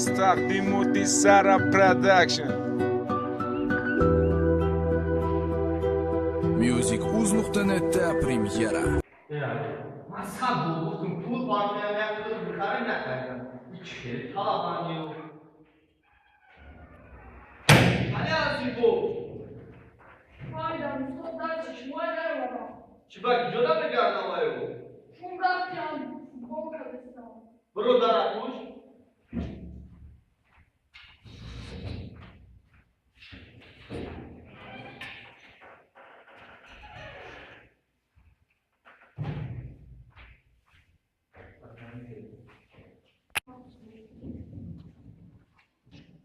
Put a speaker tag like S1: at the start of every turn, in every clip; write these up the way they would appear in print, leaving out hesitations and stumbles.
S1: Аз тақдимоти Сара Продакшн.
S2: Music uz.netda премьера.
S3: Ман сад бор гуфтам пул бармеям, як рӯз бихарем накардам. Ичхел талабанию. Али Азибо.
S4: Хайда, устод, дарси шумоя наёвардам.
S3: Чӣ ба куҷо намегардам аю?
S4: Чун рафтиам, футбол кардистам.
S3: Биро дара куш.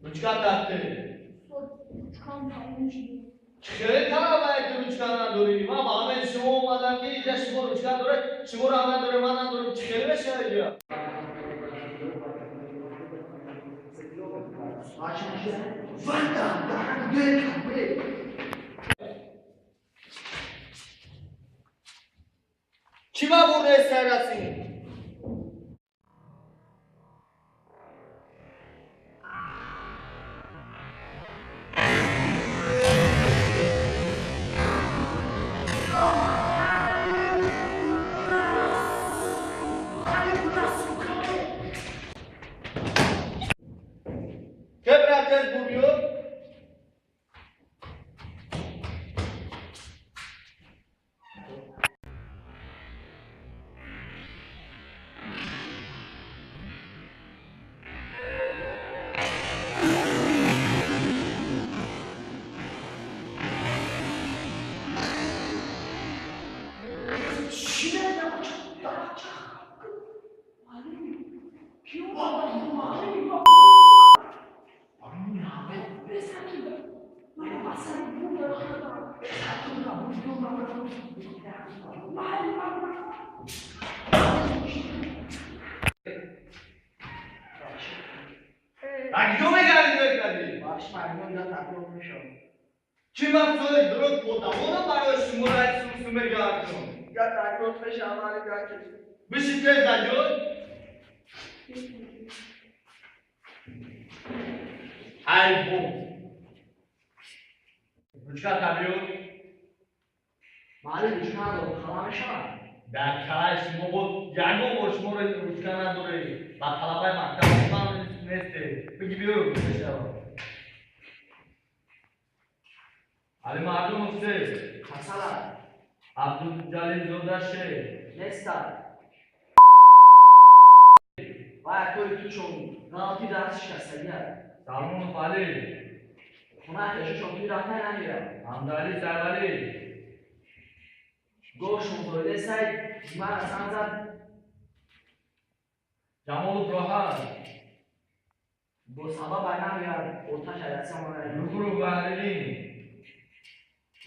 S3: Ручка дасте.
S4: Устод, ручкам тамом шуд.
S3: Хеле талабае ки ручка надорӣ. Ман ба ҳамаи шумо омадам ки инҷа шумо ручка доред, шуморо ҳама дорем, ман надорам. Чӣ хеле мешавад инҷа? Чӣ ма бурдаи сайрасӣ? Чӣ мақсаде дуруст подавона барои шумо раисумсу мегардон? Биши тез аҷой. Ай бо. Ручка табиёр.
S5: Маълим ручка надорам, хала мешавад?
S3: Дар калаи шумо буд, ягон бор шуморо ручка надоред. Ба талабаи мактаб ман несте. Биги биёр мешавад. Али Мардумов се.
S5: Масала.
S3: Абдуҷалилзода ше.
S5: Неста. Вай акори ту чун ғалати дарси шикастагиа.
S3: Салмонов Али.
S5: Хонаи хешашон туи рафта намерам.
S3: Ҳамдали Сарварӣ.
S5: Гошон зоида сайд, ман асан зад.
S3: Ҷамолов Роҳат.
S5: Бо сабаб ай намеяд, оташ айдаса монад.
S3: Нуров Баҳриддин.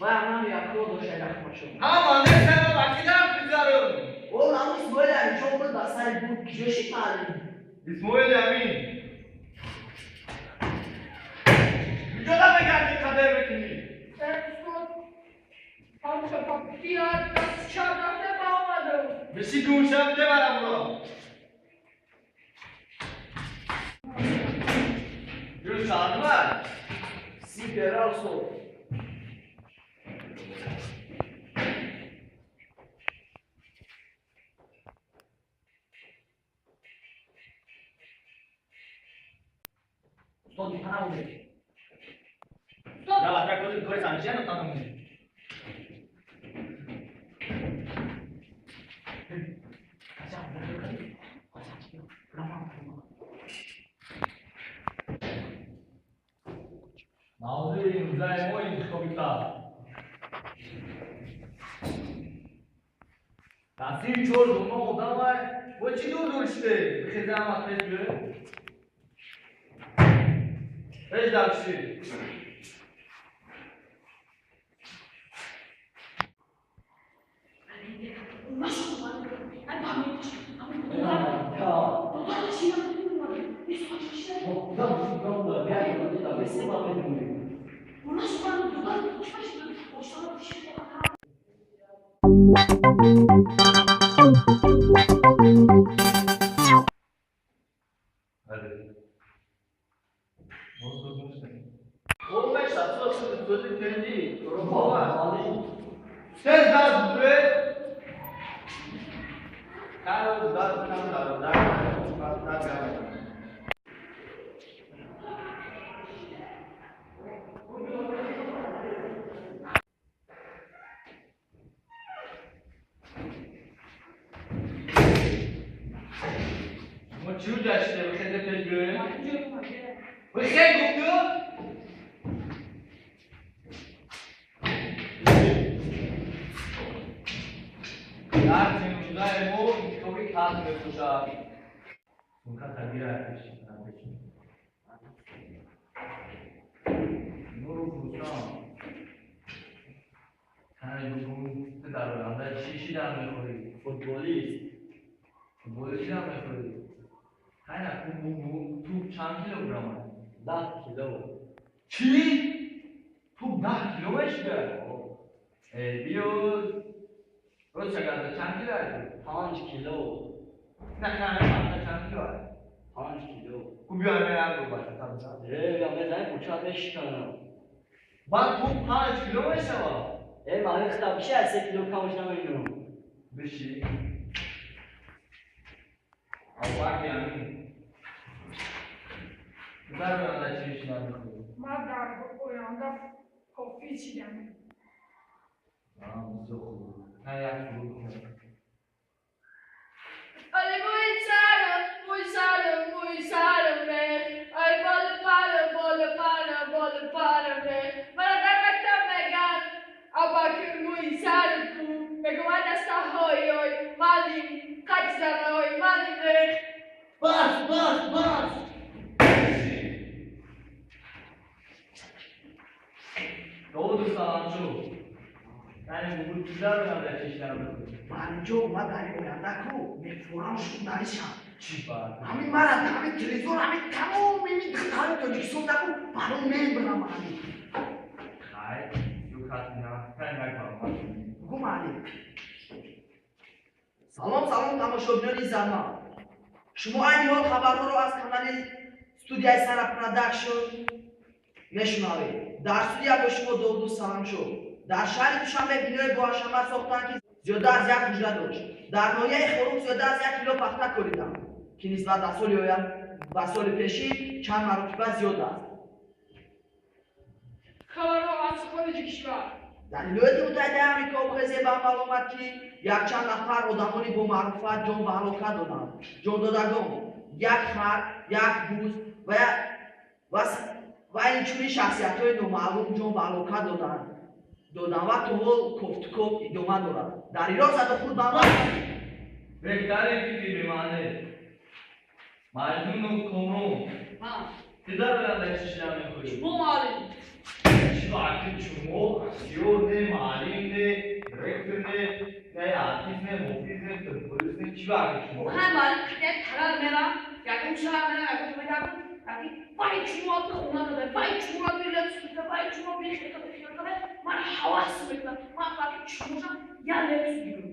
S5: Вай ам намеяд, кор дошт ай дахмашон.
S3: Ҳама нестам, ба ки дарс бигзарам?
S5: О, наму Исмоили Аминҷон буд, ба сари буд, куҷо шид маълим?
S3: Исмоили Амин. Куҷо намегардӣ қадр мекунӣ?
S4: Устод, ҳамша папият дасти чап рафта ба омадам.
S3: Биши гӯшам бибарам ро. Юр сардма?
S5: Си феврал, устод. Устод, механа буда.
S4: Устод.
S3: Я лака кози кори санҷия натанам. Мавзӯи имрӯзаи мо интихоби касб. Таъсири чор дума одамай бо чӣ дур дур шуде? Бихезам аз пеш биёй. Пеш дарши. Бачо тенҷи Тез даст будуре. Каро даст кам дар дар. Мо чӣ ҷашне хезе пеш биёем? Хел гуфту? Дар имрӯзаи мо китоби касб мепӯшад. Сумка тагира пеш. Нуру Рустам. Тани бугун дар оянда чӣ шидан мехоҳӣ?
S5: Футболист.
S3: Футболист шидан мехоҳӣ? Хайна туп чанд килограмм аст?
S5: 10 кило.
S3: Чӣ? Туп 10 кило мешуда? Биё рост шагарда чанд кило аст?
S5: 5 кило.
S3: На, на, на, чанд кило аст?
S5: 5 кило.
S3: Ку биё мерам бо бача.
S5: Э, я мезанем куча мешиканам.
S3: Баъд туп 5 кило мешавад?
S5: Э, ман хта биши аз 3 кило камш намедонам.
S3: Биши. Абубакр Амин. Дар оянда чӣ шидан мехоҳӣ?
S4: Ман дар оянда ҳофиз шидам.
S3: Бисёр хуб. На як суруд бихонем.
S4: Али мӯи сарам, мӯи сарам, мӯи сарам рех. Ай боли парам, боли парам, боли парам рех. Мана дар мактаб меган Абубакр мӯи сарам ку. Мегӯяд дастаҳои ой маълим қад занаҳои маълим рех.
S3: Бас, бас, бас! Довуду Саламчу. Яъне бугун чӣ дар оянда чӣ шидан мехоҳӣ?
S6: Маълимҷо, ман дар оянда ку мефурам журналистшам.
S3: Чӣ баъд?
S6: Ҳамин мара ҳамин телевизор, ҳамин тамоми ин духтарои Тоҷикистон даку баром мебарам маълим.
S3: Хай, ю кас на, хай як баромад.
S6: Бугу маълим. Салом, салом, тамошобинони замон. Шумо айни ҳол хабарҳоро аз канали студияи Сара Продакшн мешунавед. Дар студия бо шумо Довуду Саламшо. Дар шаҳри Душанбе бинои боҳашамат сохтанд, ки зиёда аз як ҳуҷра дошт. Дар ноҳияи Хоруғ зиёда аз 1 кило пахта кориданд, ки нисбат ба соли оянд ба соли пешин чанд маротиба зиёд аст.
S4: Хабарҳо аз хориҷи кишвар.
S6: Дар Вилояти Муттаҳидаи Амрико хезе ба амал омад, ки якчанд нафар одамони бомаъруфат ҷон ба ҳалокат доданд. Ҷондодагон як хар, як буз ва инчунин шахсиятҳои номаълум ҷон ба ҳалокат доданд ва то ҳол кофтуков идома дорад. Дар Ироқ задухӯрд ба амал
S3: Беҳтарин фикри бемаъне. Маҷнуну Комрон. Ту дар оянда чӣ шидан мехоҳӣ?
S4: Шумо маълим.
S3: Чӣ акли шумо актёр не, маълим не, директор не, не артист не, ҳофиз не, футболист не, чӣ акли шумо?
S4: Хай маълим, як тарар мерам, ягон шаҳр мерам, ягон ҷо мегардам, аки вай чумо би хона дада, вай чумо би лепс дада, вай чумо би хел када, хел када, ман ҳавас мекунам. Ман фақат чумошам я лепс гирам.